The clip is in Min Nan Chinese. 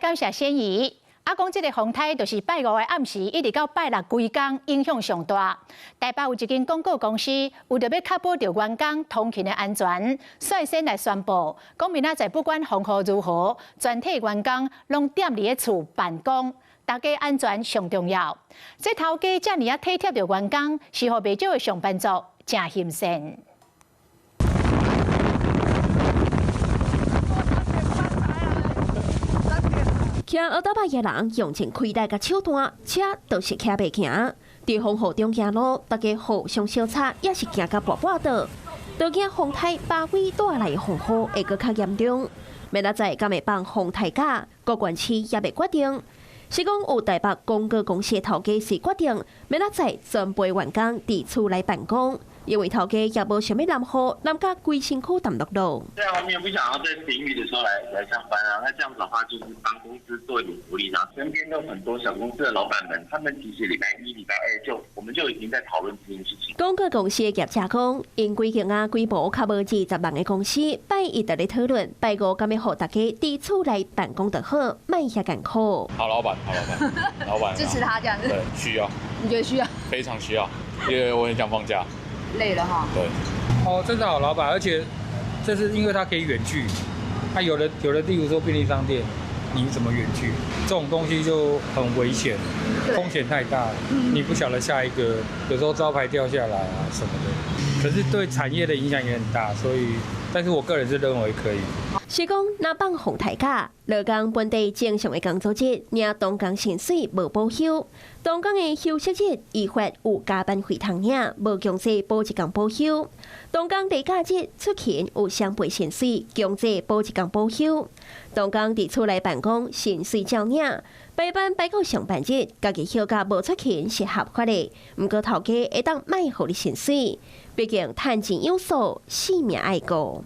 感謝仙儀。啊，講這个風颱就是拜五的暗時，一直到拜六規工，影響上大。台北有一間廣告公司，為著欲確保著員工通勤的安全，率先來宣布，講明仔載不管風雨如何，全體員工攏踮佇咧厝辦公，大家安全上重要。這頭家遮爾仔體貼著員工，是予袂少的上班族誠欣羨。騎烏托邦的人用盡氣力共手段，車都是騎袂行。佇風雨中行路，大家互相相插，也是行甲跋跋倒。都驚風颱巴威帶來的風雨會閣較嚴重。明仔載敢會放風颱假，各縣市猶未決定。是講有台北廣告公司的頭家是決定，明仔載全部員工佇厝內辦公。因為頭家也無想欲淋雨，淋甲規身軀澹漉漉。對啊，我們也不想要在淋雨的時候來上班啊。那這樣子的話，就是幫公司做一點福利。然後身邊都很多小公司的老闆們，他們其實禮拜一、禮拜二就，我們就已經在討論這件事情。廣告公司的業者講，𪜶規間啊規模較無20萬的公司，拜一佇咧討論，拜五敢欲予大家佇厝內辦公就好，莫遐艱苦。好老闆，好老闆，老闆支持他這樣子。對，需要。你覺得需要？非常需要，因為我很想放假。累了哈。對。哦，真是好老闆，而且這是因為他可以遠距。他有的，例如說便利商店，你怎麼遠距？這種東西就很危險，風險太大了。你不曉得下一個，有時候招牌掉下來啊什麼的。可是對產業的影響也很大，所以，但是我個人是認為可以。是講，若放風颱假，勞工本地正常的工作日，領同工薪水無補休；同工的休息日，依法有加班費通領，無強制補一工補休；同工例假日出勤有雙倍薪水，強制補一工補休。同工佇厝內辦公，薪水照領。排班排到上班日，家己休假無出勤是合法的，毋過頭家會當莫予你薪水，畢竟趁錢有數，性命愛顧。